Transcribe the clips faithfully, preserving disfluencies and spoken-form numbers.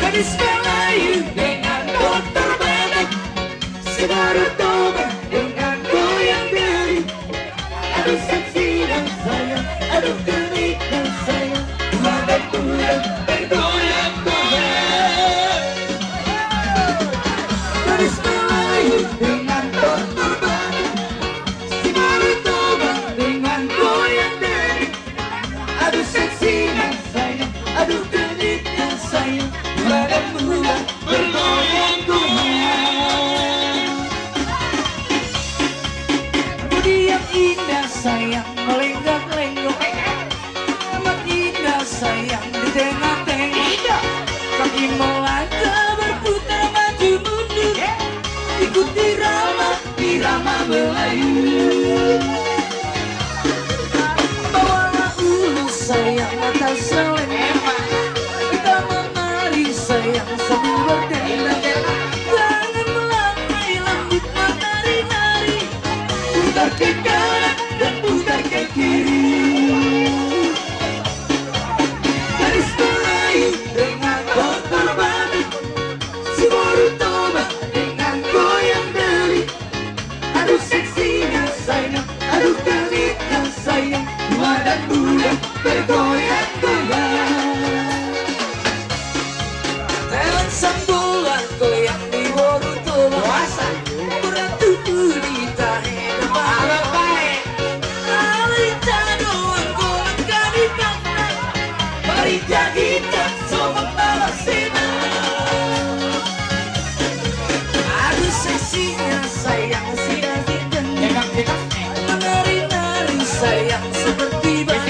Gadis Melayu dengan dokter Batak, si Baru Toba dengan goyang diri. Aduh seksi dan sayang, aduh kenik dan sayang, dua dan dua bergoyang-goyang. Gadis Melayu dengan dokter Batak, si Baru Toba dengan goyang diri. Aduh seksinya sayang, aduh keniknya sayang, dua dan dua bergoyang-goyang. Budi yang indah sayang, melenggak-lenggok. Amat indah sayang, di tengah-tengah. Kaki melangkah berputar maju mundur. Ikuti irama, irama Melayu. Bawalah ulu sayang, mata selem. Kita menari sayang sambil berdendang. Tangan melambai lembut menari-nari. Putar ke kanan dan putar ke kiri. Gadis Melayu dengan dokter Batak, si Boru Toba dengan goyang diri. Aduh seksinya sayang, aduh keniknya sayang, dua dan dua bergoyang-goyang. Telan sambola goyang di Boru Toba. Puasa. Berat tubuh di tahe depan. Apa bae? Alai tano anggolan kami pakai. Bari jagita sobat balas sena. Aduh seksinya sayang si David dan menari-nari sayang seperti bang.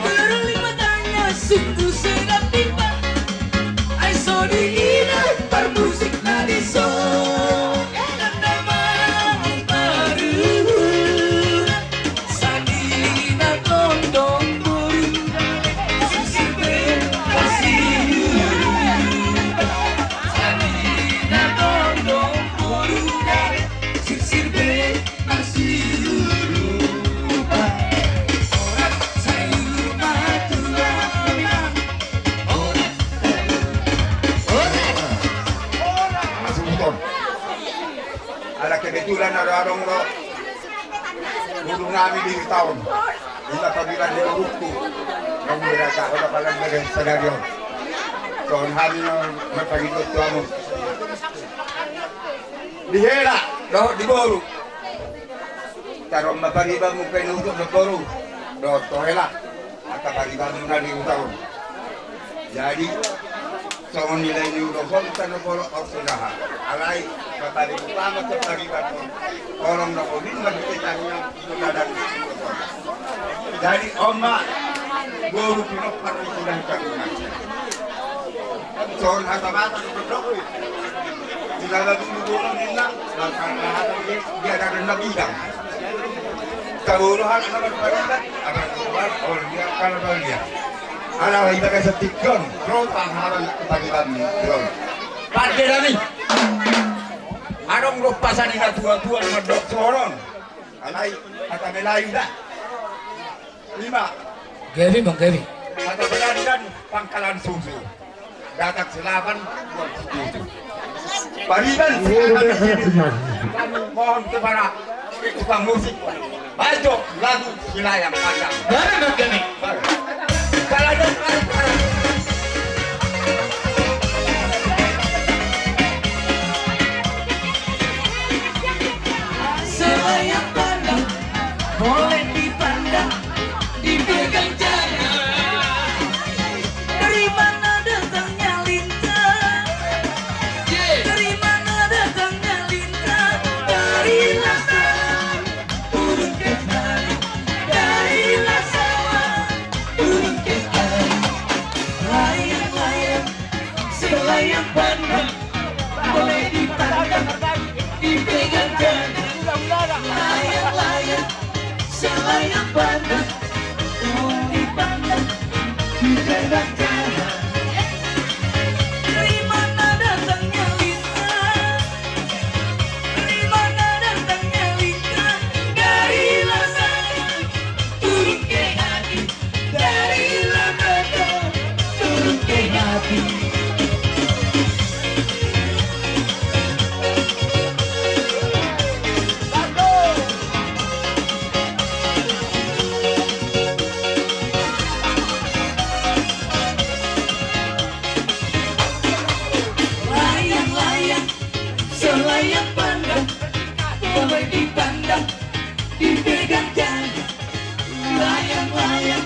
Berlima tanya sungguh sedap tiba. Ai so diinang parmusik na dison. Nanda manang paruhut. Sanina tondong boru. Sirsir be marsilurupan. Sanina tondong boru. Sirsir be marsilurupan. Orat sayur matua memang. Orat. Orat. Ala kebetulan adong-adong do. Boru nami di taon. Ima panggilan ni boruku. Nang mereka, oda palang dari sadari on. Songon hami na marpangido tu hamu. Di hela dohot di boru. Taruhon ma paribanmu pe nutup dohot boru. Dohot tu hela. Angka paribanmuna di huta on. Jadi songon nilai ni ulos on, tano polok on sudah. Alai kata di utama tu pariban on. Tolong na komin ma di petanya itu dadang. Jadi on ma boru pinompar ni sudah kami. Songon hata Batak tu dokui. Di dalam dulu boru ninna, langkah hata dia, dia ada rendah bidang. Taboru hal na marpariban, abar tuan, ol dia, kal ol dia. Ala ibagas satikon, ro panghalan pariban ni ro. Pande nami. Adong do pasa ni na tua-tua na mandok songon on. Alai hata Melayu da. Lima. Gabe, Bang, gabe. Hata Melayu da, pangkalan susu. Datang selapan, buat setuju. Pariban, mohon kepada Tukang musik. Maju lagu Silayang Pandang. Barang gak gini. Barang. Kalau ada barang, barang. Selayang pandang, boleh dipandang, dipegang jangan. Dari mana datangnya lintang? Dari mana datangnya lintang? Dari lautan turun ke tali, dari lautan turun ke tali. Layang-layang, selayang pandang, boleh dipandang, dipegang jangan. Layang-layang, selayang pandang, boleh dipandang, dipegang jangan. Dari mana datangnya lintang? Dari mana datangnya lintang? Dari lautan turun ke hati, dari lautan turun ke hati. Layang-layang, selayang pandang, boleh dipandang, dipegang jangan. Layang-layang,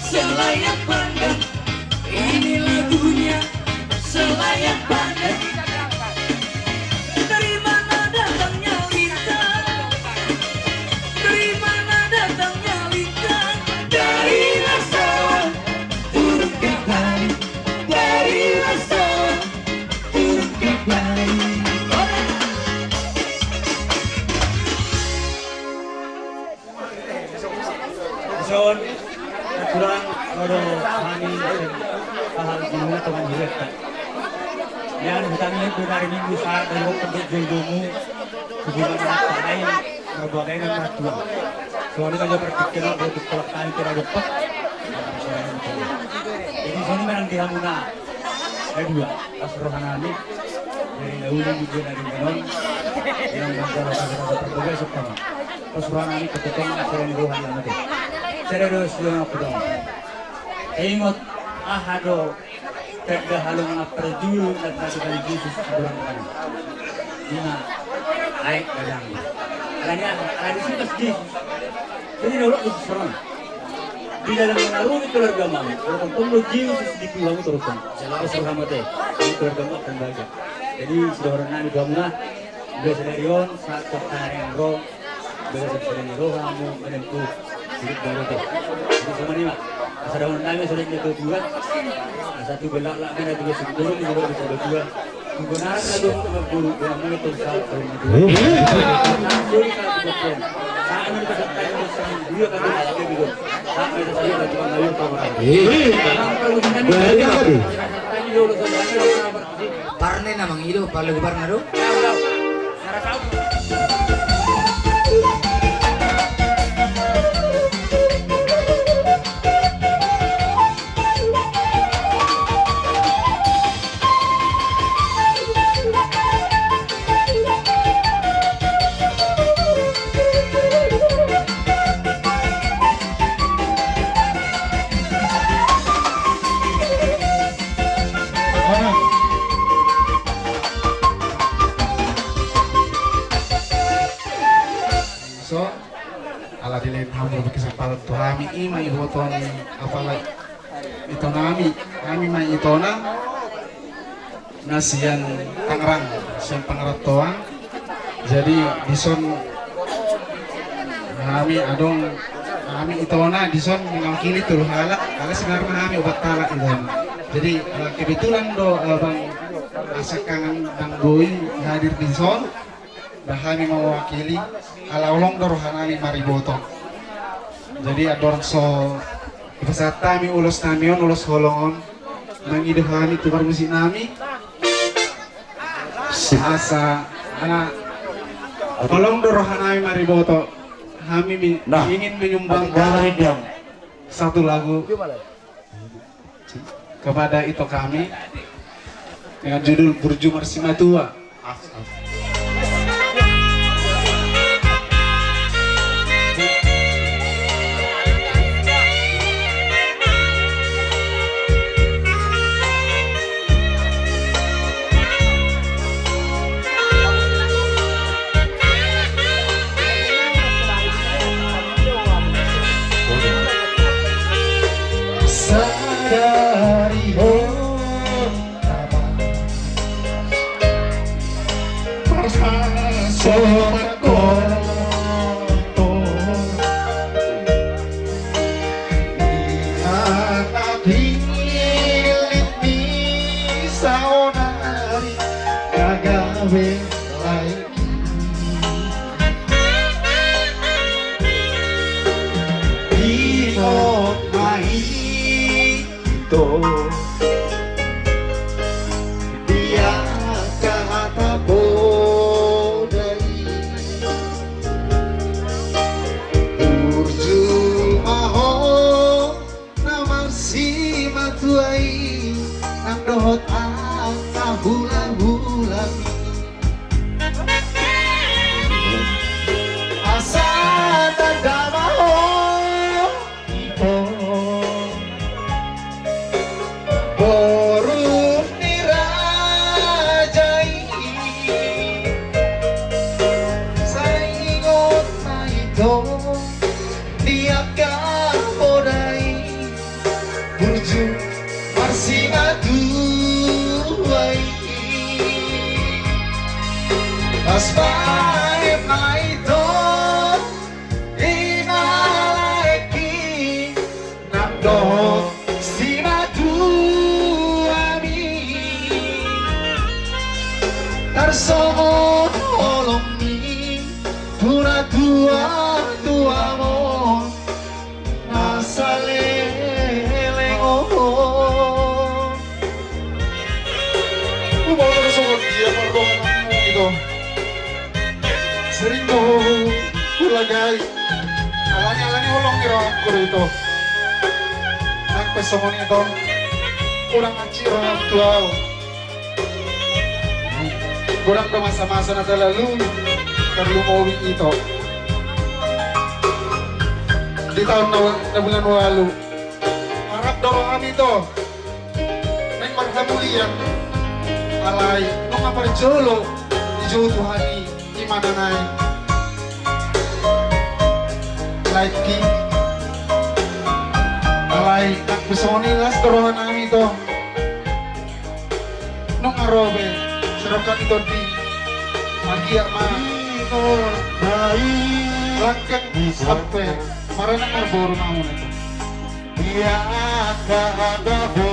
selayang pandang, inilah dunia selayang pandang. Dari mana datangnya lintang? Dari mana datangnya lintang? Dari lautan turun ke tali, dari lautan turun ke tali. Dison, aturan, ro do hami, hahal di muna tongan di reta. Yang hutang ini pun hari Minggu saat dari waktu untuk joldomu, hubungan anak tanai, marbagai dan martua. Soalnya kalau berpikir, kalau di sekolah kami tidak dapat. Jadi sini menang di hamuna. Kedua, pas rohanami, dari dahulu juga dari menon, yang masalah-masalah terbagai sepama. Pasuruan ni ketukan aturan roha na mate. Sada dos dua na kudang. Ingot, aha do, tanda halong na parjulu na tanda dari Jesus di bulan mana. Ima, aek dadang. Alani aha, alani sipas Jesus. Jadi na ulok Jesus roh. Di dalam mengarungi keluarga mau, kalau tong Jesus di keluarga terus. Jelas roha mate. Keluarga mau akan bahagia. Jadi sudah orang nami dua muna. Biasa dari on, saat kota yang roh. Bagasan sada ni roha hamu menempuh hidup baru tu. Jadi songon i ma. Asa dohonon nami songon i tu Tuhan. Asa tu belak lak mena tu besok turun di roha tu Tuhan. Tuhan anak tu guru guru mena tu saat tahun itu. Saat ini kita akan bersama dia kan dia kan. Saat ini saya akan ayo tu orang. Parna na mangido, pala gobarna do. So, ala dilean hamu kesempatan tu hami, ima iboto ni apala itonami, hami ma itona na sian Tangerang, sian Tangerang Toa. Jadi dison hami adong, hami itona dison mewakili tolu halak, ala sebenarnya hami opat halak itona. Jadi eh, kebetulan do eh, bang Asakangan bang Boy hadir dison, bah hami mewakili ala holong do rohanami mariboto. Jadi andorang so dipasahat hami ulos nami on, ulos holong on, mangido hami tu parmusik nami. Asa, ala holong do rohanami mariboto. Hami mi- nah, ingin menyumbang satu lagu kepada ito kami dengan judul Burju Marsimatua. As, as. Lae, ingot ma ito di angka hata poda i. Burju ma ho na marsimatua i, nang dohot angka hulahula i. Asa tanda ma ho, ito, boru ni raja i. Sai ingot ma ito di angka poda i, burju marsimatua i. Las baen ma ito, i ma laengki, nang dohot simatuami. Tarsongon holong ni tu na tuatuamon na saleleng on. Huboto do songon dia pardongananmu, ito. Sering do hulagai. Alani, alani holong ni rohangku do, ito. Nang pe songon i, ito, hurang hansit roham tu ahu. Godang do masa-masa na talalu tarlumobi, ito. Di taon na, na bulan ualu, arap do roham, ito, naeng marhamulian. Alai nunga parjolo dijou Tuhan i, i ma na naeng, laengki. Alai nang pe songon i, las do rohanami, ito. Nunga ro be sadokkan ni tondi, anggiat ma langgeng sampe maranak marboru ma hamuna, ito. Ia kata bo.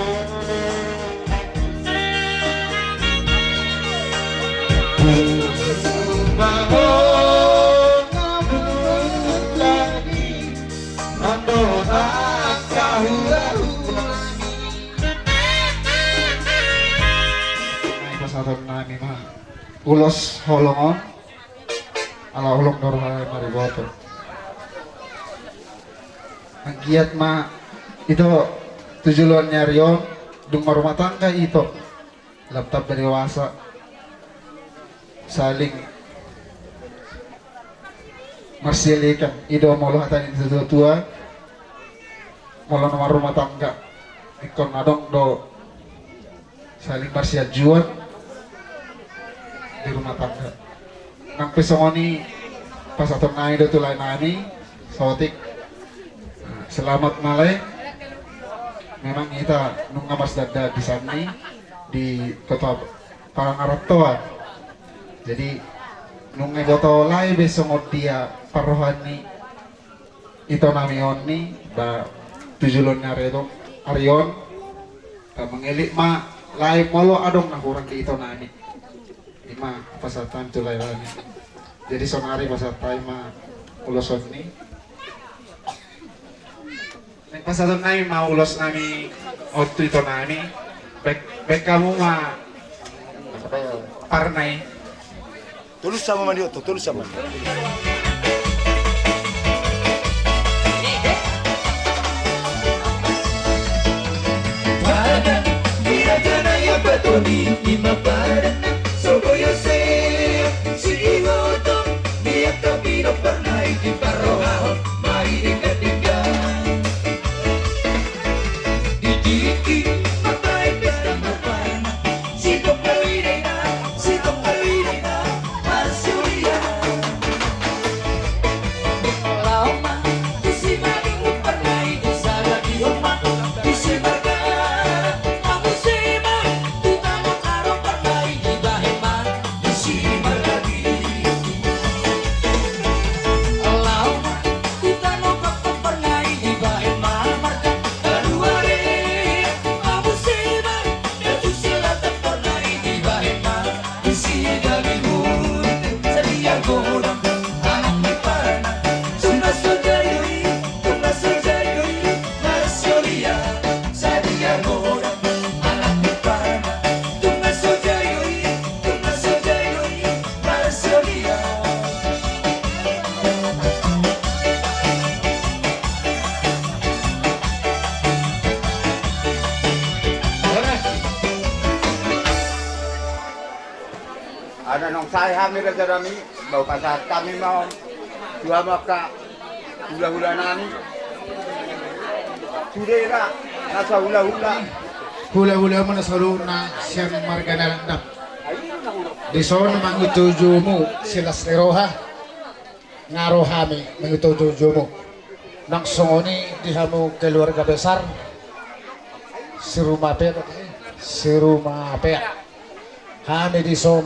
Bangun namun lagi, mandorang kahula-hula. Pasahatonnami ma ulos holong on, ala holong do roha i mariboto. Anggiat ma, ito, tu joloan ni ari on, dung marrumah tangga ito, lam tamba dewasa, saling marsielekan, i do molo hata ni natua-tua, molo na marrumah tangga, ingkon adong do saling marsianjuan di rumah tangga. Nang pe songon i, pasahatonnami do tu laenami, saotik. Selamat ma, lae. Memang hita nunga marsandaan di san i, di Kota Parangarantoan. Jadi nunga diboto lae be songon dia parrohaan ni itonami on i, ba, tu joloan ni ari on, ari on. Ba, mangelit ma, lae, molo adong na hurang di itonami. I ma pasahatonnami tu laenami. Jadi saonari pasahatonnami ma ulos on i. Naeng pasahatonnami ma ulosnami on tu itonami. Baen, baen hamu ma parna i. Tolus sama mandi oto, tolus sama. Padan, di raja na ia batoni, ima padan, sobo Yosea, si ihoto, dia tapi no parna i di parrohahon, mai denggan-denggan. Di diki, matai pesta marpain, si tonggal i dena, si tonggal i dena. Sai hami raja nami, bau pasahat hami ma on tu hamu angka hulahula nami. Sude ra nasa hulahula. Hulahula muna saluhutna sian marga Nalangdap. Dison mangutujumu silas ni roha. Nga ro hami mangutujumu. Nang songon i di hamu keluarga besar Sirumapea, Sirumapea. Hami dison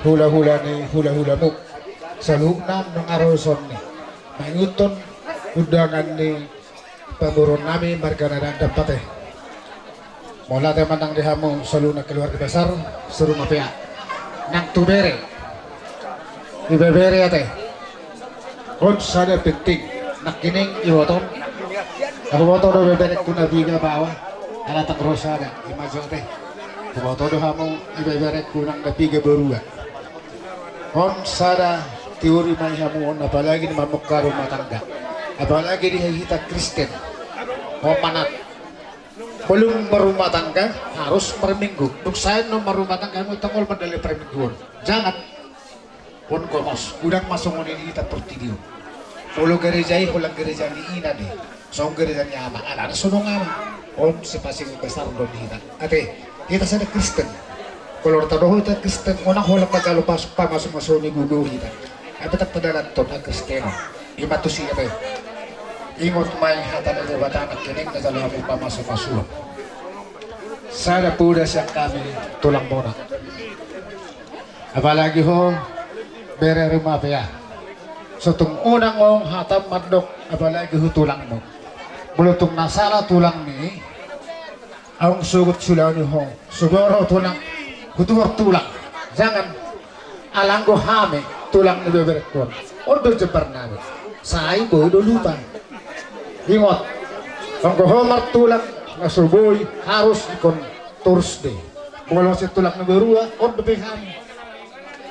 hulahula ni hulahulamu. Saluhutna nang ro sonni mangihuthon undangan ni pamoruon nami marga Nalangdap ate. Mauliate ma nang di hamu saluhutna keluarga besar Sirumapea. Nang tu bere, ibebere ate. On sada penting nangkining ibotom. Huboto do ibeberengku na piga baoa, ala tang ro sada ima jo ate. Huboto do hamu ibeberengku nang na piga borua. On sada teori ma i hamu on, apalagi na mamungka rumah tangga, apalagi di hita Kristen. On manat, belum berumah tangga harus marminggu. Dung sae on marumah tangga hamu, tongol mandalani parmingguon. Jangan. On gomos, godang ma songon i di hita portibi on. Olo gereja i holan gereja ni ina do i, songon gereja ni ama, alana songon ama. On sipasingon besar do di hita ate. Hita sada Kristen. Kalo tadohot hita Kristen, unang holan manjalo pamasumasu ni gogo hita. Ai pe tang tadalan tona Kristen on. Ima tusi ate. Ingot ma i hata ni Debata nangkining na jalo hamu pamasumasuon. Sada poda sian hami tulangmuna. Apalagi ho bere Rumapea. So tung unang on hata mandok apalagi ho tulangmu. Molo tung na sala tulangmi, adong sogot sulani ho, sugoro tulang, hutuhor tulang. Jangan, alanggo hami tulang ni beberengku on. On do jembar nami. Sai boi do lupa. Ingot, anggo ho martulang na so boi harus ingkon torus do i. Molo sian tulang ni borua, on dope hami.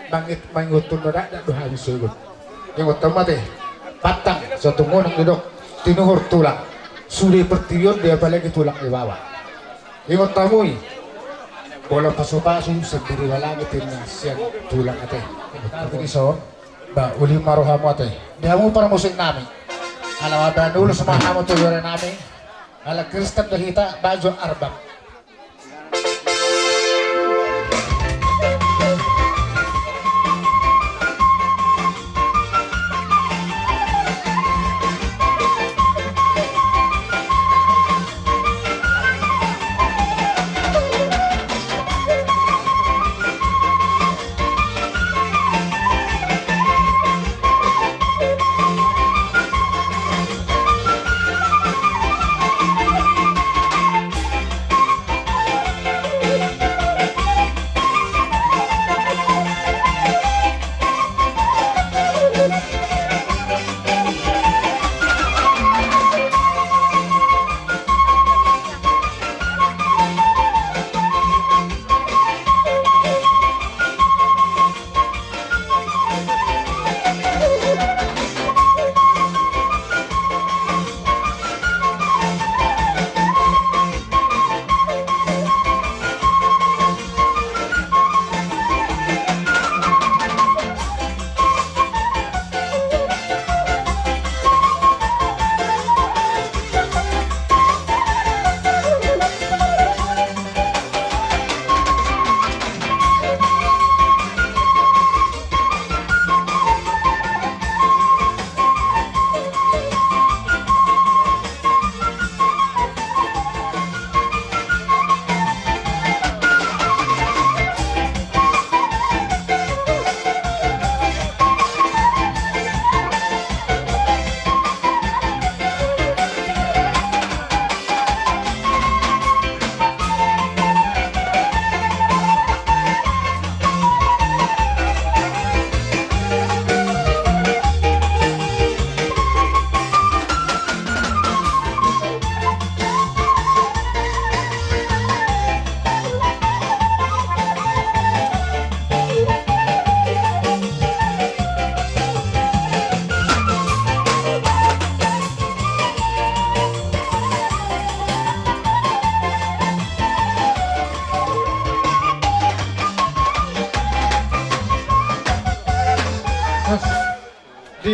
Mangit-, mangihuthon do dakdak do hami sogot. Ingot hamu ate, pantang so tung unang didok tinuhor tulang. Sude portibi on do i apalagi tulang ni baoa. Ingot hamu i. Bola pasupasu sendiri balangi timnas sian tulang ate. Tapi dison, ba uli ma rohamu ate. Di hamu parmusik nami. Ala mambahen ulos ma hamu tu bere nami. Ala Kristen do hita, bahen jo arbab.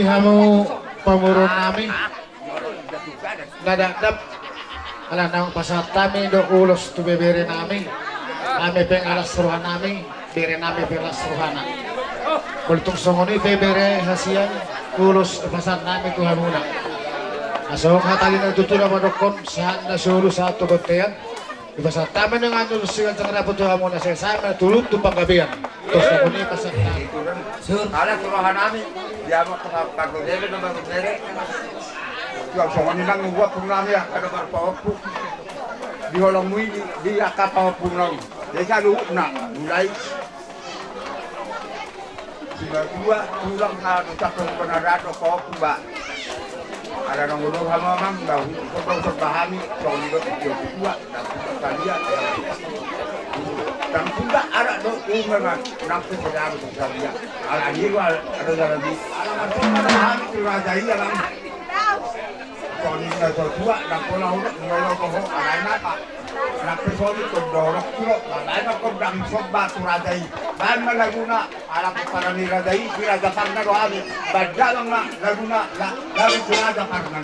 Hamu pamoruon nami na dakdanak, ala naung pasahat hami do ulos tu bebere nami. Hami pe las roha nami, bere nami pe las rohana. Molo tung songon i pe bere hasian, ulos pasahat nami tu hamuna. Asa hata ni natuatua mandokkon, sahat na solu sahat tu bontean. Dipasahat hami nang anu sian sangarapu tu hamuna, sai ma tulut tu panggabean. Tos songon i pasahat hami. Ala tu roha nami, dia ma panggabean na baru bere. Tuang songon i nang uap nami, angka na marpaompu. Di holongmu i, di angka paompu nami. Jadi saluhutna mulai Sibatua tulang, anu, cakung penarado kau kuba. Ada nang ulo hama mang, dah ulo kau sebahami, kau libat kau kuba, dan kuba kalia. Dan kuba ada do umang, nang tu sedang tu kalia. Ala ni wal ada dalam di. Ala masuk ada hami tu raja iya lang. Soni na so tua, na pola udah mulai lo toho, alai napa? Na pe soni ko dorok tiro, alai na ko dang soba tu raja i. Baen ma laguna, ala pe parani raja i, di raja parna do hami. Badalang ma laguna, la, lagi tu raja parna.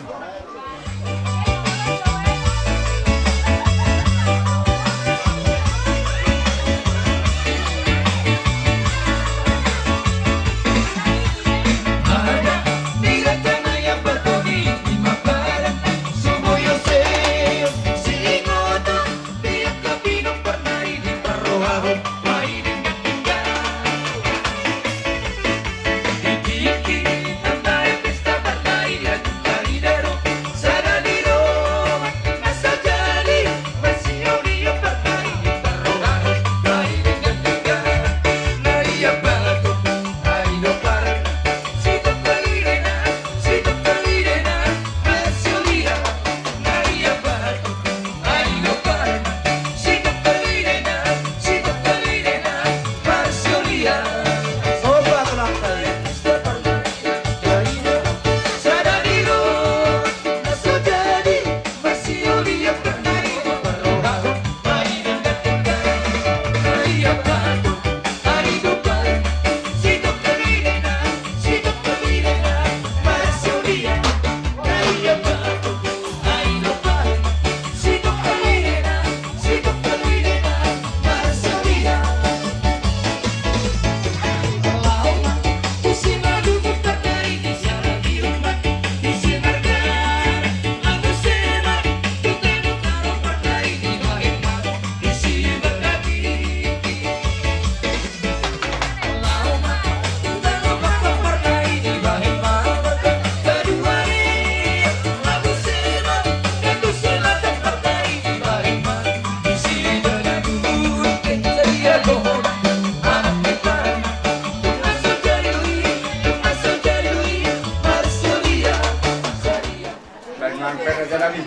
Baen ma pera jalabi.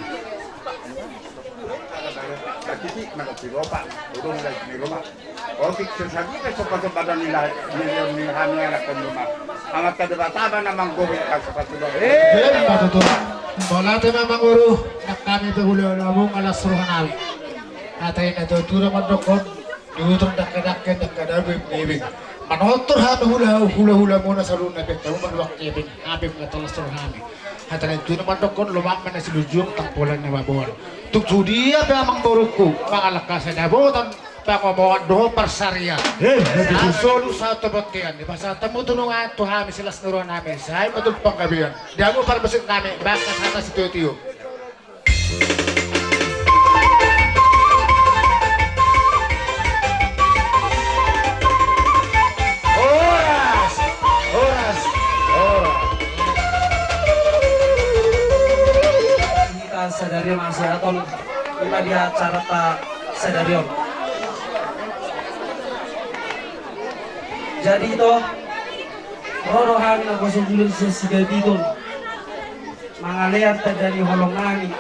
Baen titik, mana si Ropa, urung lagi ni Ropa. Otik sesagi ke sopa-sopa dan nilai miliar ni hami anak kandungan. Amat tadi batama na manggohi kasih kasih doang. Eh, betul. Bola tema manguru, nak hami pe hula-hula mung alas roha nami. Hata i na tutu na mandokkon, di utur dangke-dangke, dangke dabu ibing. Manortor hami hula-hula muna saluhutna pe tahu manuak keping, hami pe alas roha nami. Hata na tutu na mandokkon, lomak mana silujuang tang pola na baboan. Tuk sudia pe amang borungku, mangalangka sadabotan. Pangomoan dohot parsarian. Eh, betul. Solu sahat tu bontean, dipasahat hamu tu nunga tu hami silas ni roha nami, sai ma tutu panggabean. Di hamu parmusik nami, bagas hata sitio-tio. Horas, horas, horas. Hita sadari on masiaton, ima di acaranta sadari on. Jadi ito, ro do hami naposo bulung sian Sigabiton, mangalean tanda ni holong nami.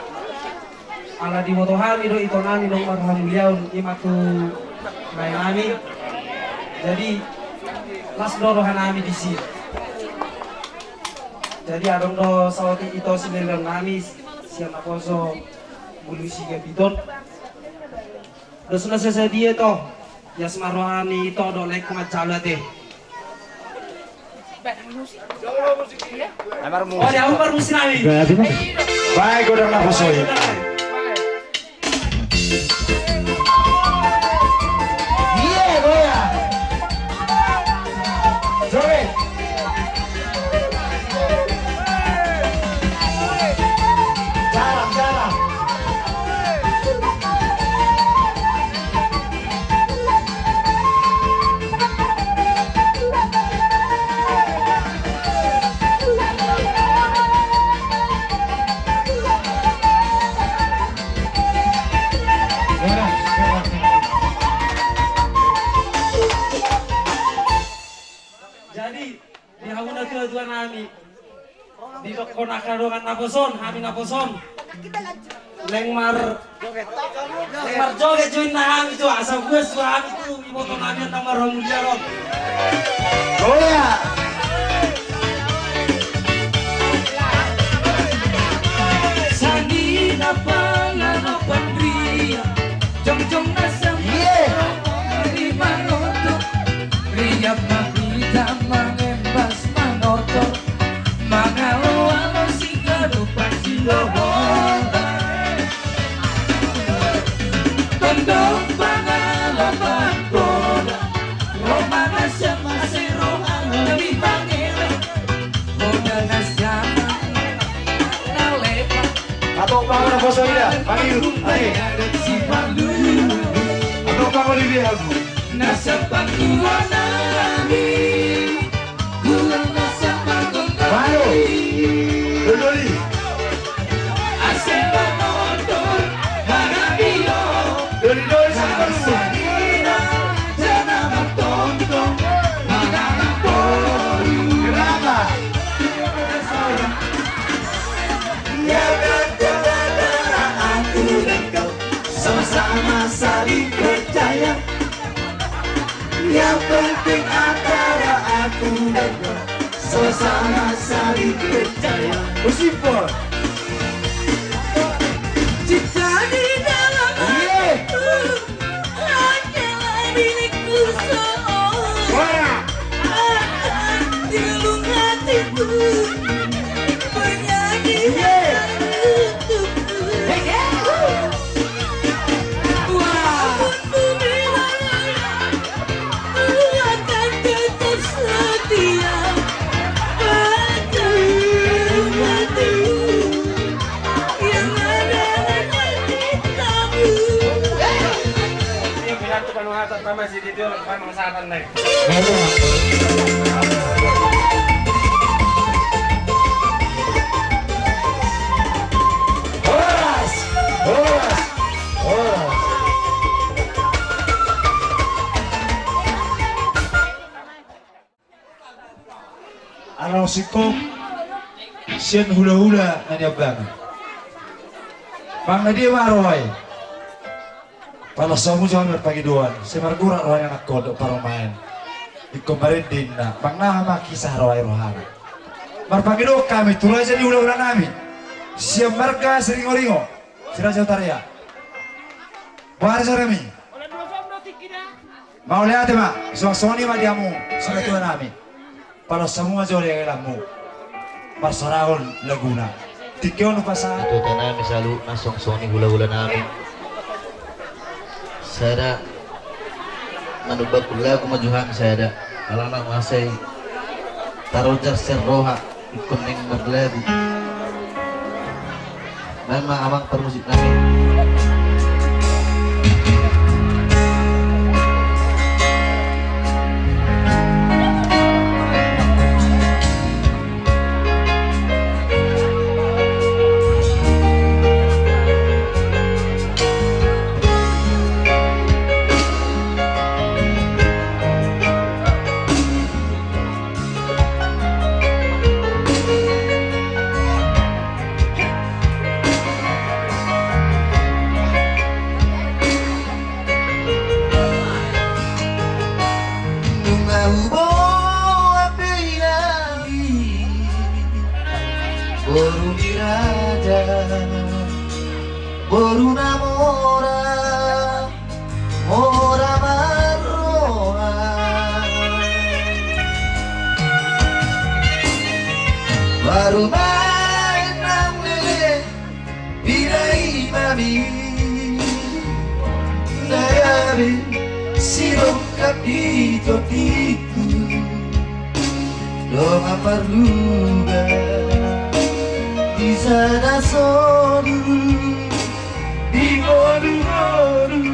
Ala diboto hami do ito nami naung marhamuliaon ima tu lae nami. Jadi las do roha nami disi. Jadi adong do saotik ito silehon nami sian naposo bulung Sigabiton. Dos na sasadia ito, ias ma roha ni ito dohot laengku manjalo ate. Ai marmusik. Oh, dia marmusik nami. Baik, godang naposo i. Iya, goyang. Joget. Jalan, jalan. Jadi, di hamu na tuatua nami, didokkon angka dongan naposo on, hami naposo on. Leng mar, leng marjoget jo inna hami jo, asa buas jo hami tu iboto nami na marhamulian on. Goyang. Sangina pala na panria, jongjong na sampai di manoto, riap ma hita mangembas manoto. Mangalo-alo sigadupan siloho. Tondong pangalapan poda. Ro ma na sian mase roha na bipangela. Poda na sian na lepa. Atau pangalapan poso ida, pangiru, ane. Atau pangalapan di aku. Na sian pangulo nami. Baru. Doli-doli. Doli-doli. Kenapa? Sama-sama saling percaya. Yang penting antara aku dan kau sama-sama saling percaya. Musik, Bos. Cinta di dalam hatiku hanyalah milikku seorang. Suara. Akan di lubuk hatiku menyanyi untukmu. Hey, hey. Horas! Horas! Horas! Ala singkop sian hulahula na niambangan. Mangadia ma roha i. Pala so hamu jo hami marpangidoan, sai margura roha ni anakkon dohot parumaen. Ingkon marende inna, mangaha ma kisah roha i rohana. Marpangidoan hami tu raja ni hulahula nami, sian marga Siringoringo, si Raja Hutaria. Boha raja nami. Mauliate ma, songon i ma di hamu, songon i ma di hamu. Pala so hamu ma jo di helamu. Marsorahon laguna. Tingki on hupasahat. Tutu tanami salu na songon i hulahula nami. Sada manumbakkon lagu ma jo hami sada. Alana masai tarojar sian roha. Ingkon naeng marlagu. Baen ma amang parmusik nami. Nunga huboan be inang i boru ni raja, boru na mora. Mora marroha. Main nang lele, pinai mami, na gabe sirongkap di tondingku. Dongan marluga di sada solu, di ngolu-ngolu.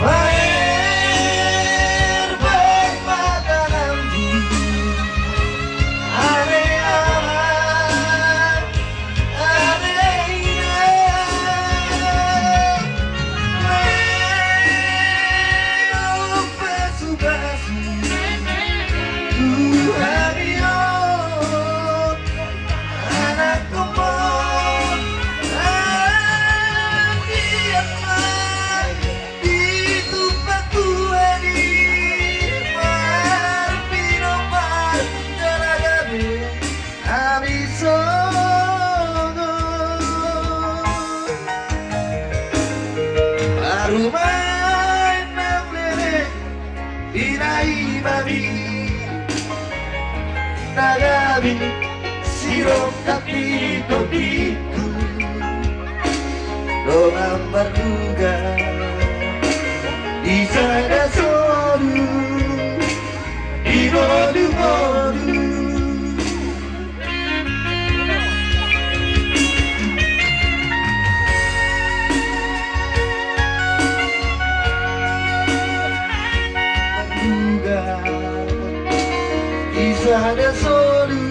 Maer baen mata nanggi, ale aman, ale ina. Maer pasu-pasu tu hami on. Anak komon, anggiat ma ditumpak tua di parpinompar, jala gabe hami songon. Parumaen nang lele, pinai mami, na gabe sirongkap di tondingku. Dongan marluga di sada solu, di ngolu-ngolu. Marluga di sada solu,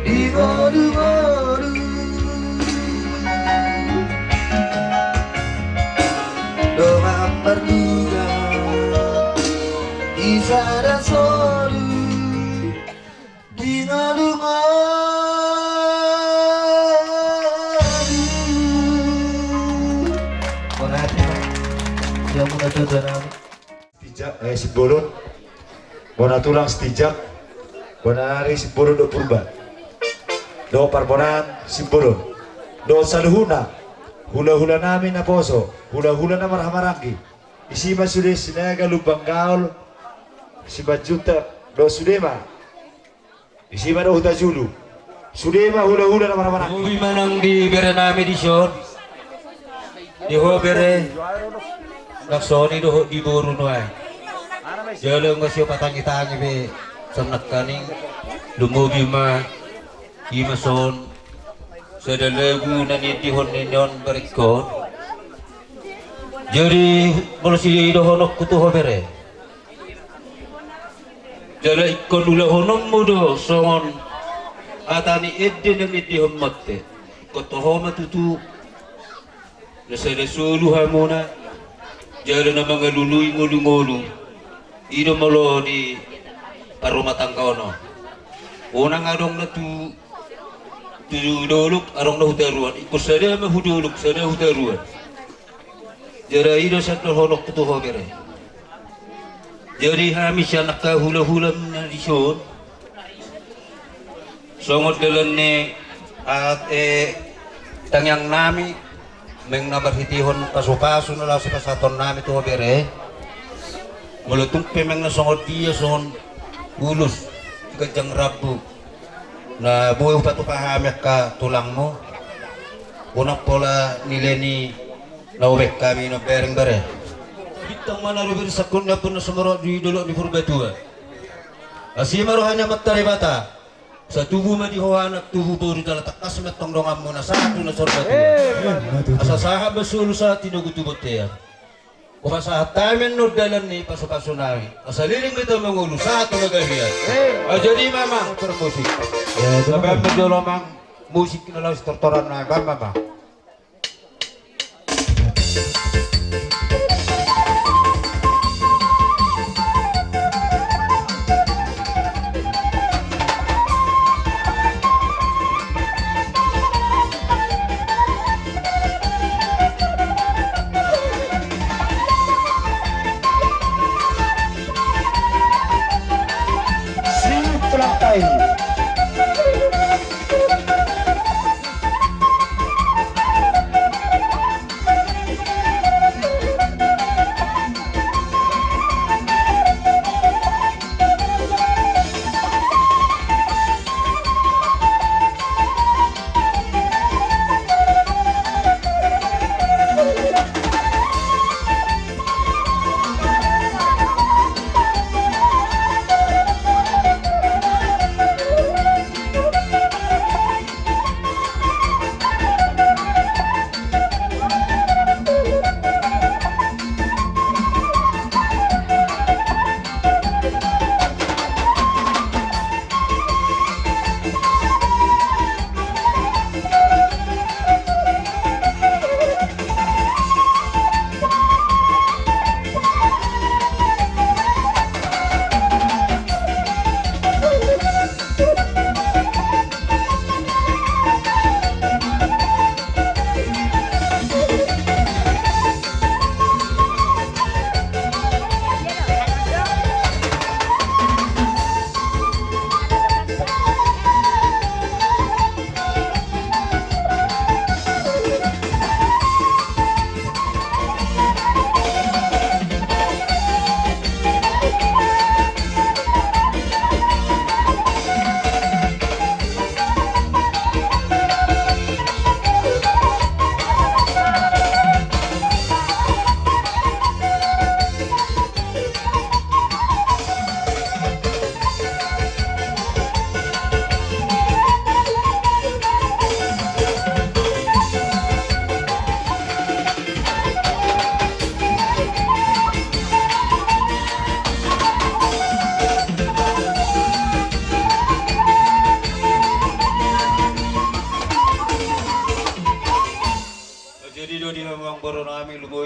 di ngolu-ngolu. Dongan marluga di sada solu, di ngolu-ngolu. Bona tulang, eh, Simbolon. Bona tulang Sitinjak. Bona ari Simbolon dohot Purba. Dohot parbonaan Simbolon. Dohot saluhutna hula-hula nami naposo, hula-hula na marhahamaranggi. Disi ma sude Sinaga, Lumban Gaol, Simanjuntak, dohot sude ma. Disi ma dohot Hutajulu. Sude ma hula-hula na marhahamaranggi. Lobi ma nang di bere nami dison. Di ho bere, nang songon i dohot di boru nuaeng. Jala nunga siopat tangi-tangi be sian nangkaning. Lumobi ma i ma son sada lagu na niendehon ni on baringkon. Jadi molo sidohononku tu ho bere, jala ingkon ulahononmu do songon hata ni ende na niendehon monte. Ingkon toho ma tutu na sada solu hamuna, jala na mangalului ngolu-ngolu. I do molo di parrumatanggaon on. Unang adong na tu, tu dolok, adong na tu toruan. Ingkon sada ma tu dolok, sada tu toruan. Jala i do sian dohononku tu ho bere. Jadi hami sian angka hula-hula na dison, songon dalan ni, ah, eh, tangiang nami, naeng na marhitehon pasu-pasu na laho sipasahaton nami tu ho bere. Molo tung pe naeng na songon dia, songon ulos di ganjang rambu na boi hupatupa hami angka tulangmu, unang pola nileni na hubaen hami na bereng bere. Bintang ma na rumiris sangkut ni ampun na sumorop di dolok ni Purbatua. Asi ma roha ni Amanta Debata. Sai tubu ma di ho anak, tubu boru, jala tangkas ma antong donganmu na sahat tu na saur matua. Asa sahat ma solu sahat tinogu tu bontean. Hupasahat hami annon dalan ni pasu-pasu nami. Asa leleng ma hita mangolu sahat tu na gabe an. Jadi mamang, bermusik. Baen ma jolo amang musik na laho sitortoran nami, baen ma amang. Sip, tulang tai.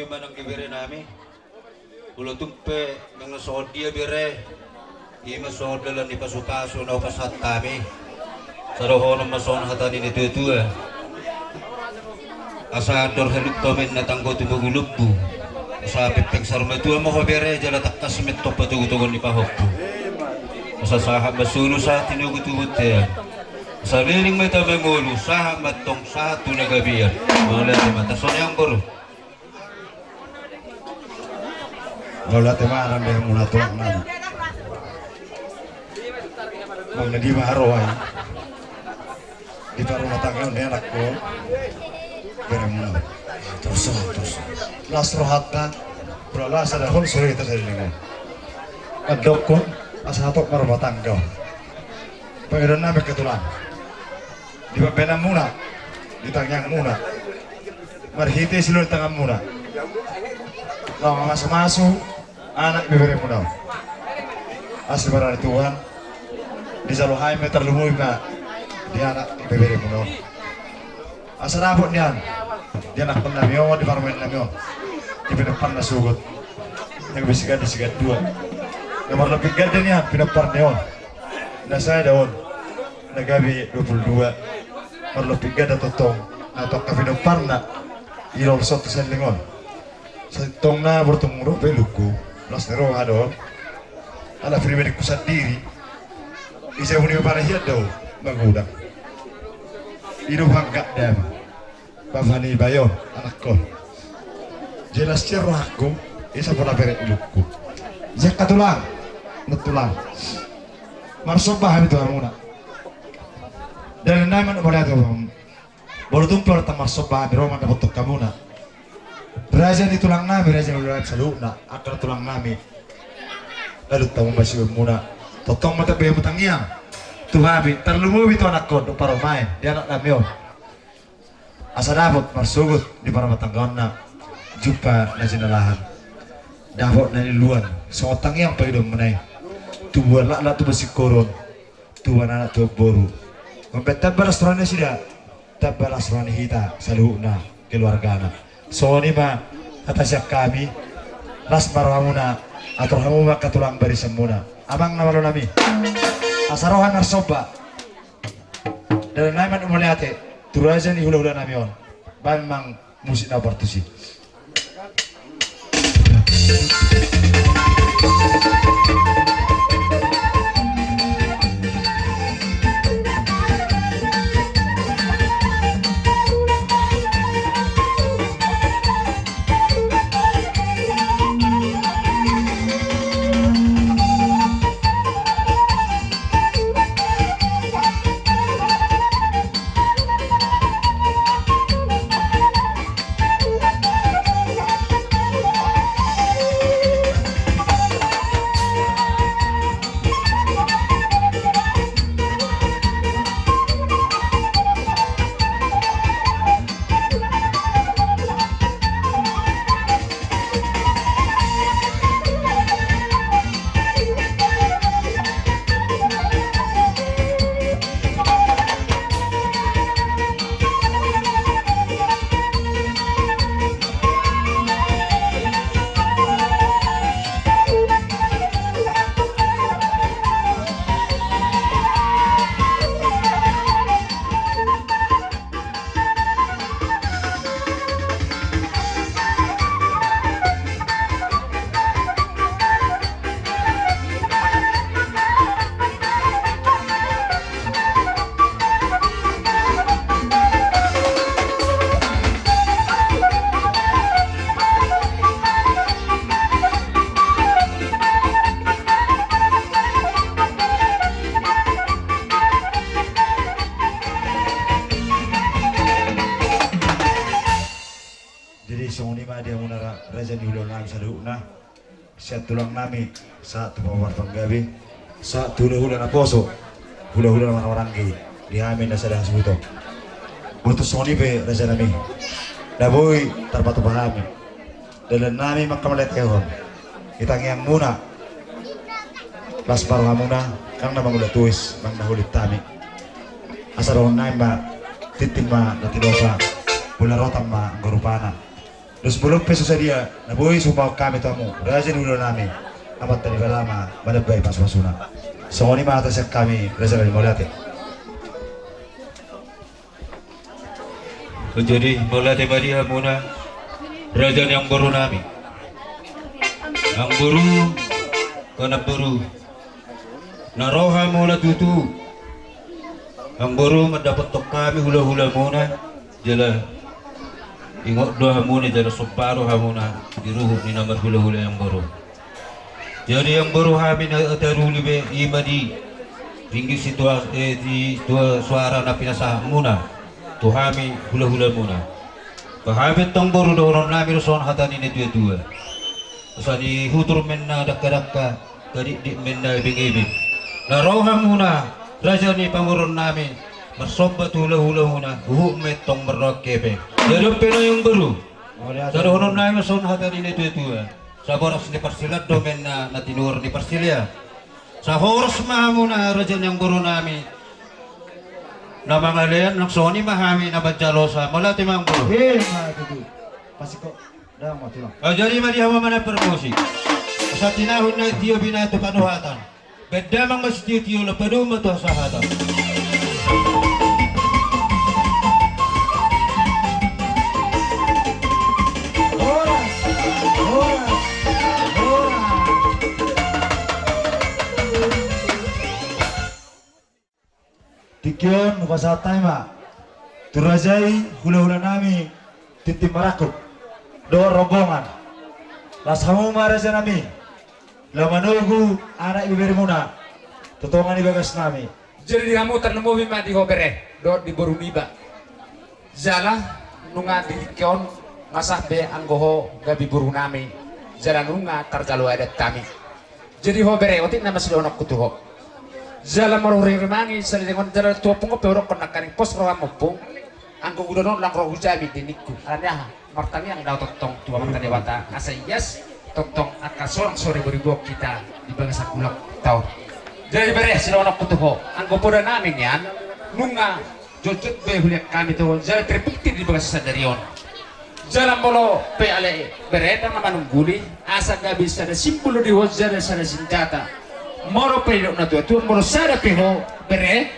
Manang di bere nami, molo tung pe manang songon dia bere, i ma songon dalan ni pasupasu na hupasahat hami. Sai dohonon ma songon hata ni na tuatua: Asa andor halumpang ma inna tanggo tu bogu lombu. Asa pengpeng saur matua ma ho bere, jala tangkas ma antong patogutogu ni pahompu. Asa sahat ma solu sahat tinogu tu bontean. Asa leleng ma hita mangolu, sahat ma antong sahat tu na gabean. Mauliate ma, tarsongon i amang boru. Mauliate ma, nang beremuna tulang nami. Manang na dia ma haroa i di parrumatanggaon ni anakku, beremuna. Torus, torus. Las rohanta, molo las sada hon sore hita saleleng on. Mandokkon asa hatop marrumah tangga. Pangidoan nami angka tulang, di pambahenanmuna, di tangiangmuna, marhite silehon ni tanganmuna, laho mamasumasu anak ibeberemuna on. Asi ma roha ni Tuhan, dijalo hami ma, tarlumobi ma di anak ibeberemuna on. Asa dapot nian di anakkon nami on, di parumaen nami on, di pinomparna sogot, na gabe sigande sigandua, na marlapik ganda nian pinomparna on, na sada on na gabe dua pulu dua, marlapik ganda tongtong na tu angka pinomparna i lolosonta saleleng on. Sai tong na bortong muruk pe ilungku, las ni roha do on. Ala pribadingku sandiri, di jabu ni bapana hian do magodang. I do pangkat dama, bapa ni Bayo, anakkon. Jelas sian rohangku, i sapola bere ilungku. Jaka tulang, non tulang, marsomba hami tu hamuna. Dalan nami ma mauliate tu hamu. Molo tung pe ro ta marsomba hami ro mandapothon hamuna, raja ni tulang nami, raja ni tulang nami saluhutna, angka tulang nami, lalu tamu masiumuna. Tongtong ma tabe hamu tangiang tu hami, tarlumobi tu anakkon dohot parumaen di anak nami on. Asa dapot marsogot di parrumatanggaonna, jumpa na jinalahan, dapot na niluluan, songon tangiang pangidoanmuna i. Tubuan laklak, tubuan singkoru, tubuan anak, tubuan boru. Mambahen tamba las roha ni nasida, tamba las roha ni hita saluhutna keluargana. Songon i ma hata sian hami, las ma rohamuna, atur hamu ma angka tulang barisanmuna. Amang na malo nami, asa ro hami marsomba. Dalan nami ma mauliate tu raja ni hulahula nami on. Bahen ma musik na partusi. Jadi songon i ma di hamuna ra-, raja ni hulahula nami saluhutna, sian tulang nami sahat tu pahompu parpanggabe, sahat tu hulahula naposo, hulahula na marhahamaranggi di hami na sada hasuhuton. Botul songon i pe raja nami, na boi tarpatupa hami. Dalan nami manghamauliatehon di tangiangmuna, las ma rohamuna, nang na mangula tois, nang na hulit hami. Asa dohonon nami ma, tintin ma na tinopa, bola rotan ma anggo rupana. Dos bolon pe so sadia na boi sumahon hami tu hamu raja ni ulaon nami, Amanta Debata ma manambai pasupasuna. Songon i ma hata sian hami, raja nami, mauliate. Jadi mauliate ma di hamuna, raja ni amangboru nami, amangboru, angka namboru. Na ro hamuna tutu, amangboru, mandapothon hami hulahulamuna, jala ingot do hamuna jala somba do hamuna di ruhut ni na marhulahula i, amangboru. Jadi amangboru, hami na taruli be i ma di ringgit situa, eh, di tua suara na pinasahatmuna tu hami hulahulamuna. Ba hami antong, boru, dohonon nami do songon hata ni na tuatua: Asa ni hutur ma inna dangkadangka, gadikdik ma inna ebengebeng. Na ro hamuna, raja ni pamoruon nami, marsomba tu hulahulamuna, huhut ma i antong mardohot hepeng. Jadi on pe nuaeng, boru, sai dohonon nami ma songon hata ni na tuatua: Saboras ni parsilaon do ma inna na tinuhor ni parsilean. Sai horas ma hamuna, raja ni amangboru nami, na mangalean, nang songon i ma hami na manjalosa. Mauliate ma, amangboru. Ima tutu. Pasiko. Dang ma tulang. Jadi ma di hamu ma na parmusik. Asa tinahu na tio bina tu panuhatan. Baen damang ma sitiotio, laho padomu ma tu hasahatan. Horas, horas, horas. Tingki on hupasahat hami ma tu raja i, hulahula nami, tintin marangkup dohot rombongan. Las hamu ma, raja nami, laho manogu anak ibeberemuna tu tonga ni bagas nami. Jadi di hamu tarlumobi ma di ho bere dohot di boru niba. Jala nunga di tingki on nga sah be anggo ho gabe boru nami, jala nunga tarjalo adat hami. Jadi ho bere, otik nama sidohononku tu ho. Jala molo hurimangi salelengon jala tu ompung on pe hudokkon nangkaning pos roham ompung, anggo hudok on lang ro hujami di ningku. Alani aha? Martangiang do au tongtong tu Amanta Debata asa ias tongtong angka sonang so riboriboan hita di bagasan ulaonta on. Jadi bere, sidohononku tu ho, anggo poda nami nian nunga jotjot be hulean hami tu ho jala terbukti di bagasan sadari on. Jala molo pe ale bere, ndang na manungguli, asa gabe sada simbol di ho jala sada sinjata. Molo pe didok na tuatua, molo sada pe ho bere,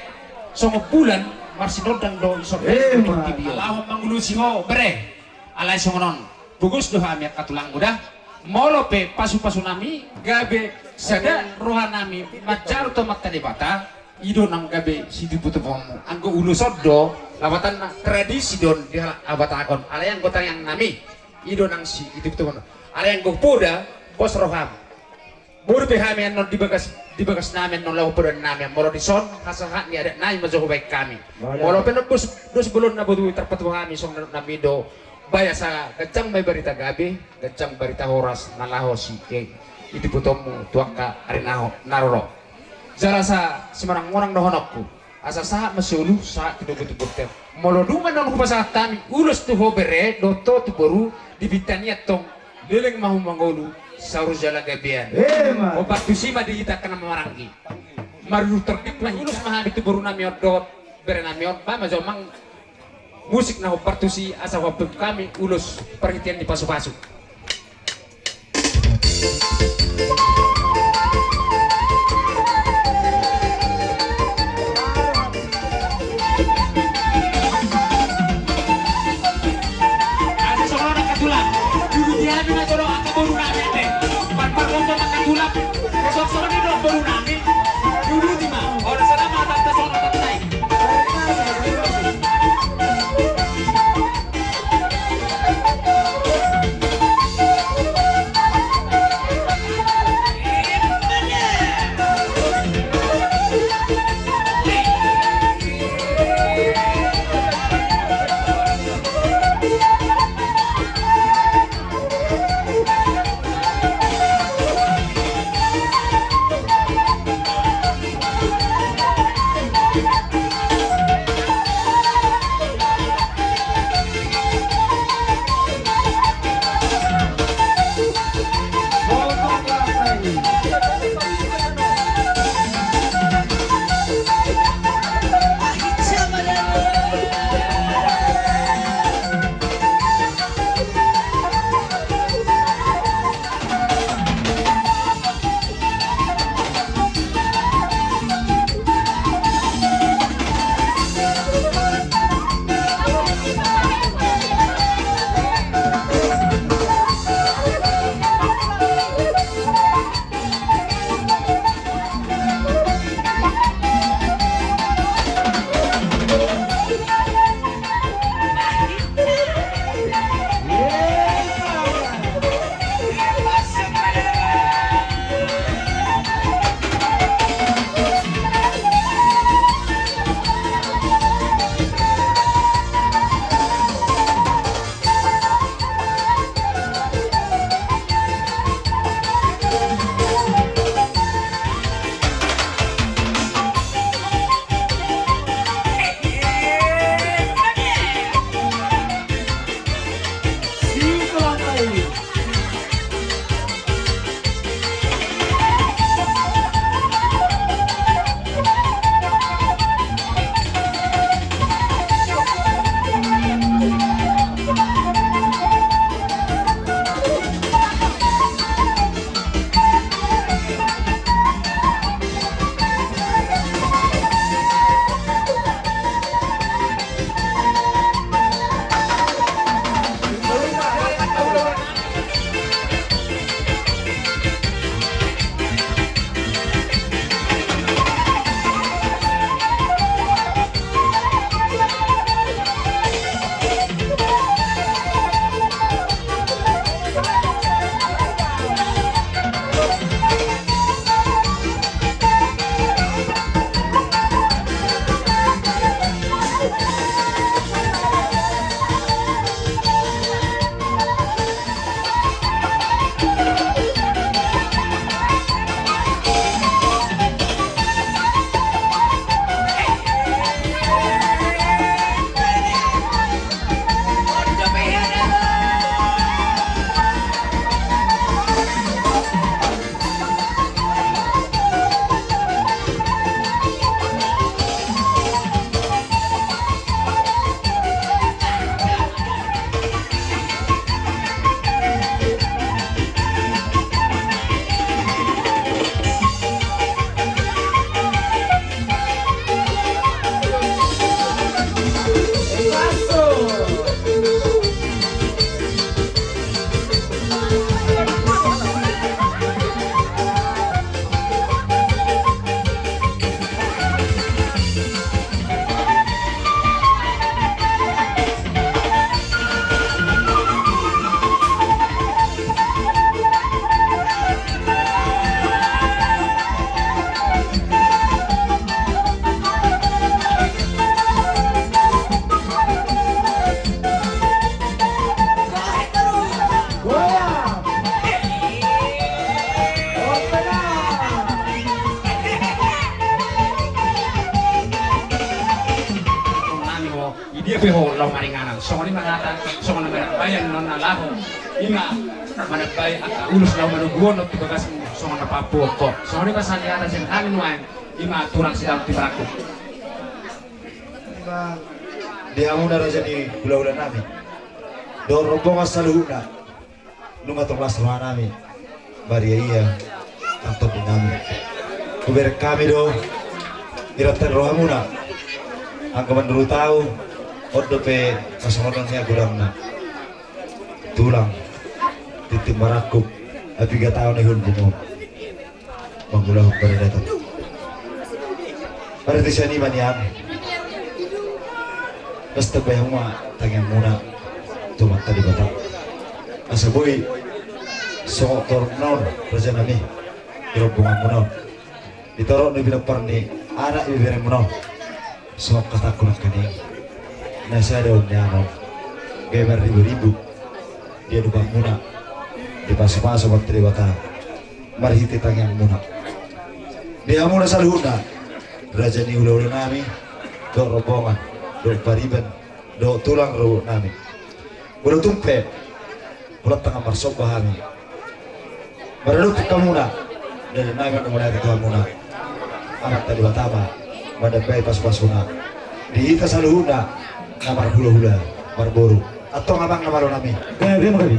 songon bulan marsinondang do i songon. Ima. Portibi on laho mangulusi ho bere. Alai songon on, pogos do hami angka tulangmu da. Molo pe pasupasu nami gabe sada roha nami manjalo tu Amanta Debata, i do nang gabe situbutubuonmu. Anggo ulos on do lapatanna, tradisi do on di halak Batak on. Alai anggo tangiang nami, i do nang situbutubuonmu. Alai anggo poda, pos roham. Boru pe hami annon di bagas, di bagas nami annon laho poda nami, molo dison hasahat ni adat nami ma jo hubaen hami. Mauliate. Molo pe annon dos, dos bolon na boi tarpatupa hami songon na nidok nami do, baen asa ganjang ma i barita gabe, ganjang barita horas na laho si, eh, itubutubuonmu tu angka ari na ho, na roro. Jala asa simonangmonang dohononku. Asa sahat ma solu, sahat tu togu tu bontean. Molo dung annon hupasahat hami ulos tu ho bere dohot ho tu boru, di pinta ni antong leleng ma hamu mangolu, saur jala gabean. Ima. Hombar tusi ma di hita angka na marhaha maranggi. Marundur tordip ma ulos ma hami tu boru nami on dohot bere nami on, baen ma jo amang musik na hombar tusi asa huampu hami ulos parhitean ni pasupasu. Asa songon on angka tulang, duduti hami ma jo angka boru nami ate. Parparlombo ma angka tulang. Songon i do boru nami. Duduti ma. Ora salama tanta songon tanta i. Dia pe ho laho maringanan. Songon i ma hata, songon na manambai annon na laho. I ma manambai angka ulos laho manogu on tu bagasmu, songon na papu ho. Songon i ma sahali hata sian hami nuaeng, i ma tulang si Daud Timarangkup. I ma di hamuna raja ni hulahula nami dohot rombongan saluhutna. Nunga tong las roha nami, bariaia tang tondi nami. Hubereng hami do, iratan rohamuna. Anggo manurut au, on dope pasongonon ni godangna. Tulang, tintin marangkup, api gataon ni hulbung on. Mangulahon paradatan. Berarti sian i ma nian. Pasti bahen ma tangiangmuna tu Amanta Debata. Asa boi songon torop on raja nami di rombonganmuna on. Di torop ni pinompar ni anak ibeberemuna on. Songon hatangku nangkaning, na sada on nian on, gabe marribu-ribu di adopanmuna, dipasupasu Amanta Debata marhite tangiangmuna. Di hamuna saluhutna, raja ni hulahula nami, dohot rombongan, dohot pariban, dohot tulang rorobot nami. Molo tung pe, molo tangkas marsomba hami maradophon hamuna, dada nami mandok mauliate tu hamuna. Amanta Debata ma mandambai pasupasuna di hita saluhutna na marhulahula, marboru. Antong amang na malo nami, gabe ma gabe.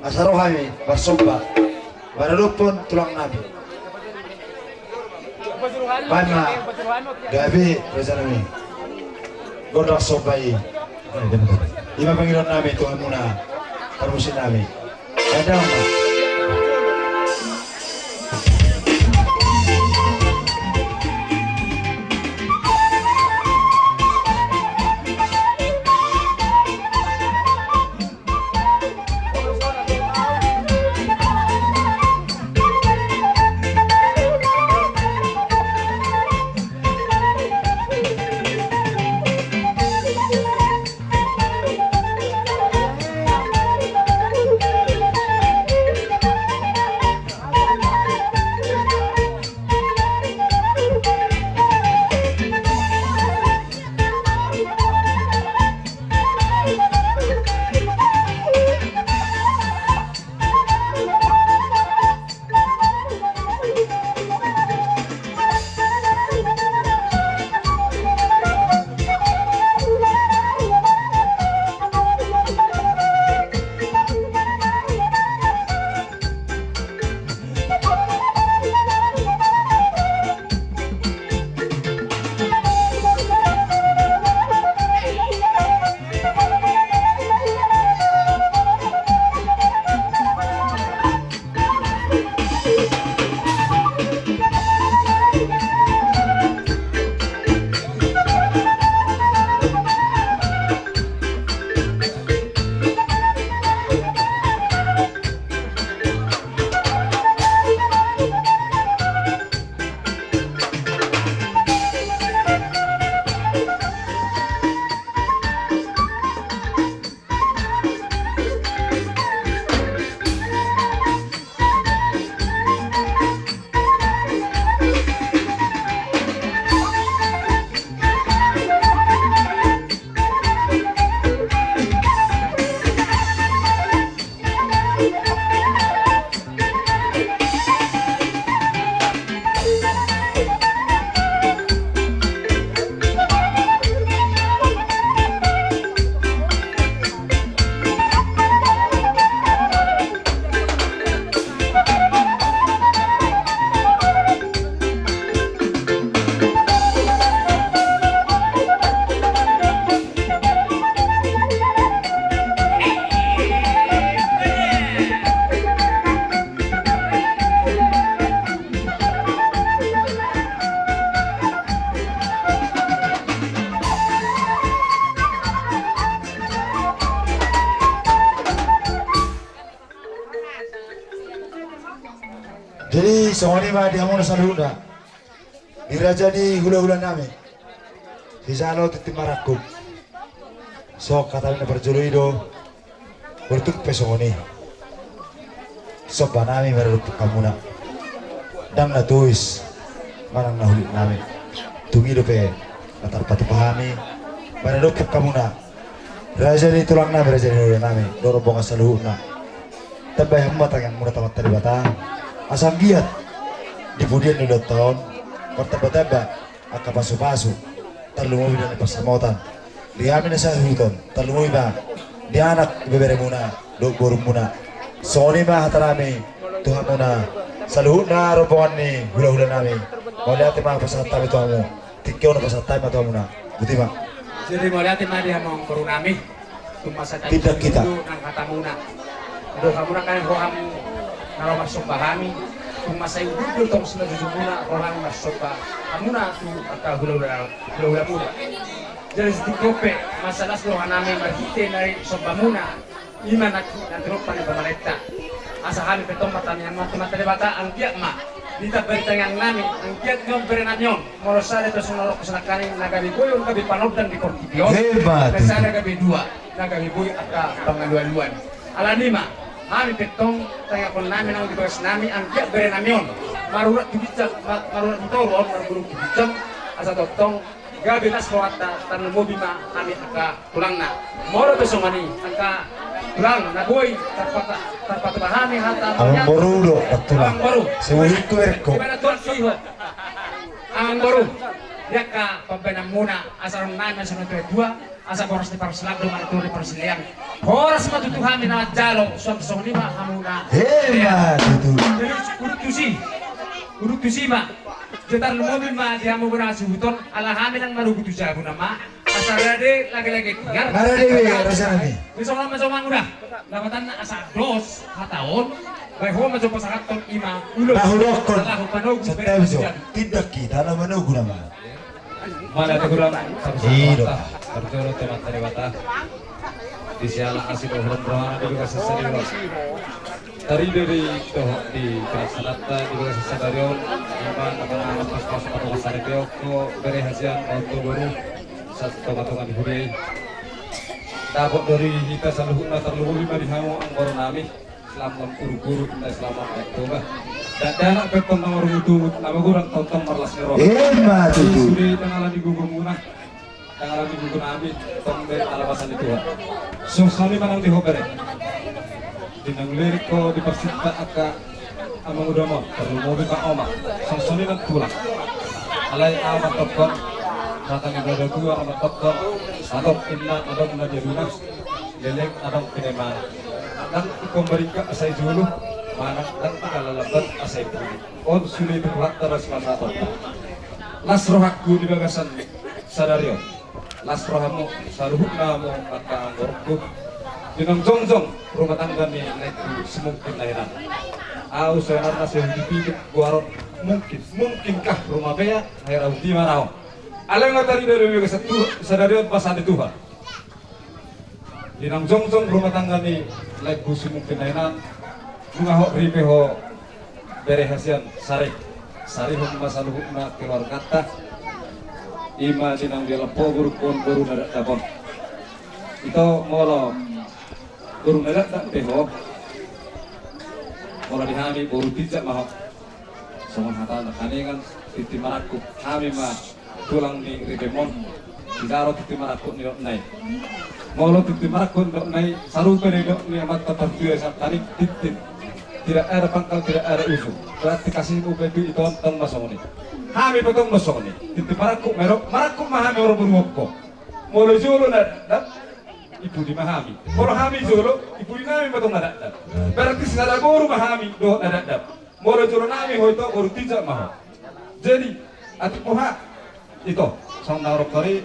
Asa ro hami marsomba maradophon tulang nami. Bahen ma gabe raja nami gondang somba i. I ma pangidoan nami tu hamuna parmusik nami. Bahen damang ma. Jadi songon i ma di hamuna saluhutna, di raja ni hulahula nami, sijalo tintin marangkup. So, hata ni na parjolo i do. Molo tung pe songon i, somba nami maradophon hamuna, ndang na tois manang na hulik nami. Tung i dope na tarpatupa hami maradophon hamuna. Raja ni tulang nami, raja ni tulang nami, dohot rombongan saluhutna. Tambai hamu ma tangiang muna tu Amanta Debata. Asa anggiat di pudian ni ulaonta on martamba-tamba angka pasu-pasu, tarlumobi di pansamotan di hami na sasuhuton, tarlumobi ma di anak ibebere muna dohot boru muna. Songon i ma hata nami tu hamuna saluhutna rombongan ni hula-hula nami. Mauliate ma pasahat hami tu hamu. Tingki on pasahat hami ma tu hamuna. Botima. Jadi mauliate ma di hamu boru nami. Tung masa tindak hita nang hatamuna. Dohot hamuna kan roham na ro marsomba hami. Tung masa i udur tong simanjujungmuna roham marsomba hamuna tu angka hula-hula, hula-hula muna. Jadi sitingkop pe masalah roha nami marhite na i sombamuna. Ima na na tiropa ni pamarenta. Asa hami pe tong martangiang ma tu Amanta Debata anggiat ma ditambai tangiang nami anggiat ma bere nami on. Molo sada pe songon na ro sonangkani na gabe boi on gabe panondang di portibi on. Hebat. Na sada gabe dua na gabe boi angka pangalualuan. Alani ma hami pe tong tangiangkon nami naung di bagas nami anggiat bere nami on marurat tu ginjang, ma- marurat tu toru on margulung tu ginjang. Asa tongtong gabe las rohanta tarlumobi ma hami angka tulangna. Molo pe songon i angka tulang na boi tarpata- tarpatupa hami hata amang boru do tulang. Amang boru. Sebuhitku erko. Di mana tuan sihot? Amang boru. Di angka pambahenanmuna asa ro nami asa na tua-tua asa boras ni parsilang do mana tua ni parsilean. Horas ma tutu hami na manjalo suang songon i ma hamuna. Hebat tutu. Jadi urut tusi. Urut tusi ma. Jadi tarlumobi ma di hamu bona suhuton ala hami nang marugu tu jabu nama. Asa rade lage-lage tiar. Marade be rasa nami. Di songon ma songon udah. Lapatanna asa dos hata on. Bae ho ma jo pasahathon ima ulos. Tahu rokkon. Tahu panogu. Setem jo. Tindak hita na manogu nama. Mauliate hurang. Ido. Parjolo tu Amanta Debata. Di siala asi dohot rohana di bagasan sadari on. Tarida di dohot di pelaksanaanta di bagasan sadari on. Ima na manganan pas-pas patokan sadari on ko bere hasian on tu boru. Satu tonga-tonga di huria i. Dapot dari hita saluhutna tarlumobi ma di hamu amang boru nami. Islam on guru-guru inda Islam on aek Toba. Dakdanak pe tong na marungut-ungut na magurang tongtong marlas ni roha. Ima tutu. Sude dang ala ni gugurmuna. Dang ala ni gugur nami tong be ala basa ni Tuhan. Songon i ma nang di ho bere. Di na lirik ho di parsinta angka amang uda ma tarlumobi ma oma. Songon i nang tulang. Alai ahu mandokkon. Hata ni na tua ahu mandokkon. Adong inna adong na jaduna. Leleng adong pinemanan. Dang ingkon marikka asa i jolo. Manang dang ingkon lalambat asa i pudi. On sude tu Tuhanta ras masaton. Las rohangku di bagasan sadari on. Las rohamu saluhutna hamu angka amang borungku. Di na jongjong rumah tangga ni laengku si Mungkin na hinan. Ahu sebenarna sai hupikir goar on mungkin, mungkinkah rumah pea hera uti ma na on. Alai nga tarida do di bagasan sadari on pasahat ni Tuhan. Di na jongjong rumah tangga ni laengku si Mungkin na hinan, nunga hot ripe ho bere hasian sari. Sarihon ma saluhutna keluarganta. Ima di na dialap ho borungkon boru na dakdanak on. Ito molo boru na dakdanak pe ho. Molo di hami boru tinjak ma ho. Songon hata na kaningan tintin marangkup hami ma tulang ni ripem on. Sidara tintin marangkup ni dok nai. Molo tintin marangkup ni dok nai sarupa ni dok ni amanta partua sangkaning tintin. Tidak ada pangkal tidak ada ujung. Berarti kasihmu pe tu ito on tong ma songon i. Hami pe tong ma songon i. Tintin marangkup ma i dok marangkup ma hami ora boru hokko. Molo jolo na dakdanak i pudi ma hami. Molo hami jolo i pudi nami ma tong na dakdanak. Berarti sisada boru ma hami dohot na dakdanak. Molo jolo nami ho ito boru tinjak ma ho. Jadi atik boha ito songon na rokkari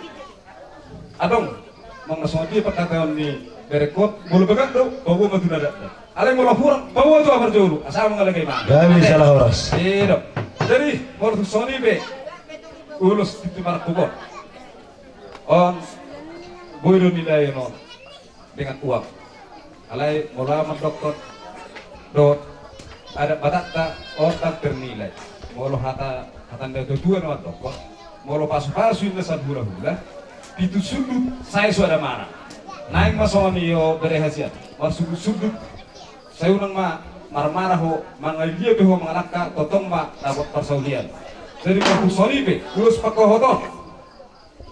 adong mangasongon dia perkataan ni berekon molo began do bawa ma tu na dakdanak. Alai molo hurang bawa tu aparjolo asa mangalage ma. Gabe salah horas. Ido. Jadi molo tu songon i be ulos tintin marangkup on. On boi do nilai on dengan uang. Alai molo ahu mandokkon dohot adat Batakta on dang ternilai. Molo hata hata ni na tua-tua na mandokkon molo pasu-pasu inna sian hula-hula pitu sundut sae so ada mara. Naeng ma songon i ho bere hasian marsundut-sundut. Sai unang ma marmara ho mangalilia pe ho mangalangka tongtong ma dapot parsaulian. Jadi marhusoni pe ulos pangkohot on.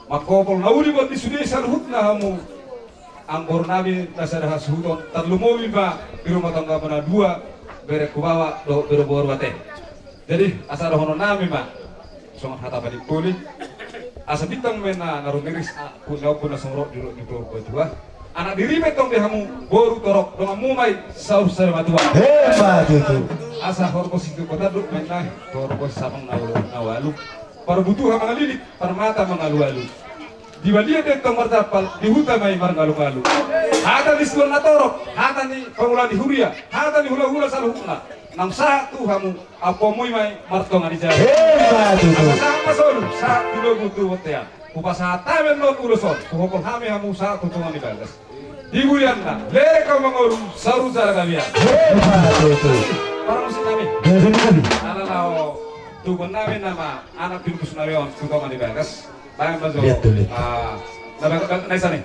Mangkopol na uli buat di sude saluhutna hamu Anggo nami na sada hasuhuton, tarlumobi ma di rumah tangga na dua, bere Hubawa dohot bere boru ate. Jadi asa dohonon nami ma songon hata panimpuli, asa bintang ma na rumiris, a, punna ombun na songon rok di rok di boru patua. Anak diri ma tong di hamu boru torop, donganmu ma i saur sada matua. Emma tutu. Asa horbo sintu kota duk ma na horbo samang na ualu. Parbutuha mangalilik, parmata mangalualu. Di badia tentong martampal, di huta ma i marngalumalu. Hata ni situan na torop, hata ni pangula ni huria, hata ni hulahula saluhutna. Nang sahat tu hamu, ampumu i ma i martonga ni jabu. Emma tutu. Asa sahat ma solu, sahat tu lobu tu bontean. Hupasahat hami annon ulos on, huhopol hami hamu sahat tu tonga ni bagas. Di bulianna, lereng hamu mangolu, saur jala gabe. Emma tutu. Parmusik nami. Gabe nami. Ala laho tubuan nami nama anak pinpus nami on tu tonga ni bagas. Baen ma jo. Lihat tuh, lihat. Ah, na baen, baen, na i sana.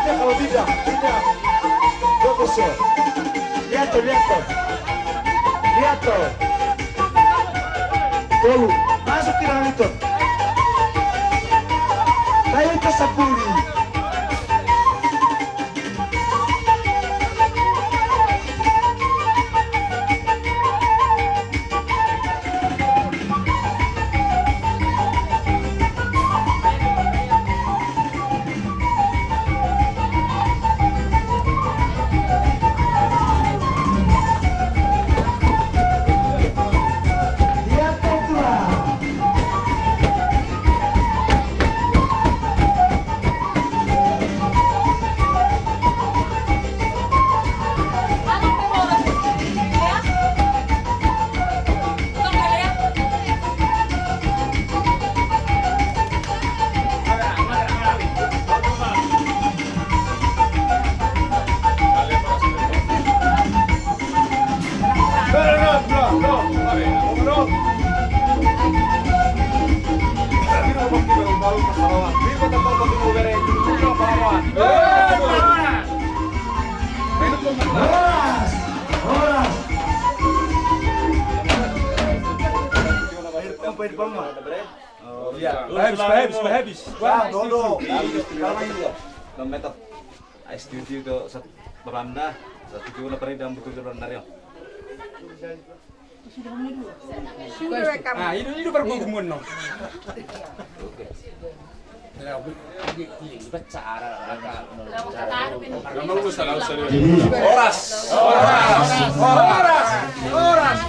Tidak, kalau tidak, tidak. Fokus ya. Lihat tuh, lihat tuh. Lihat tuh. Tolu. Masuk di dalam itu. Ayo ke sepuluh. Horas, horas. Oh, iya. Habis, habis, habis. Wah, dodo. Habis, habis. Dua meter. Studio do sat Belanda, satu juta pernah dalam buku Belanda ya. Ah, ini, ini baru gua gumon, no. Oke. Horas, horas, horas, horas.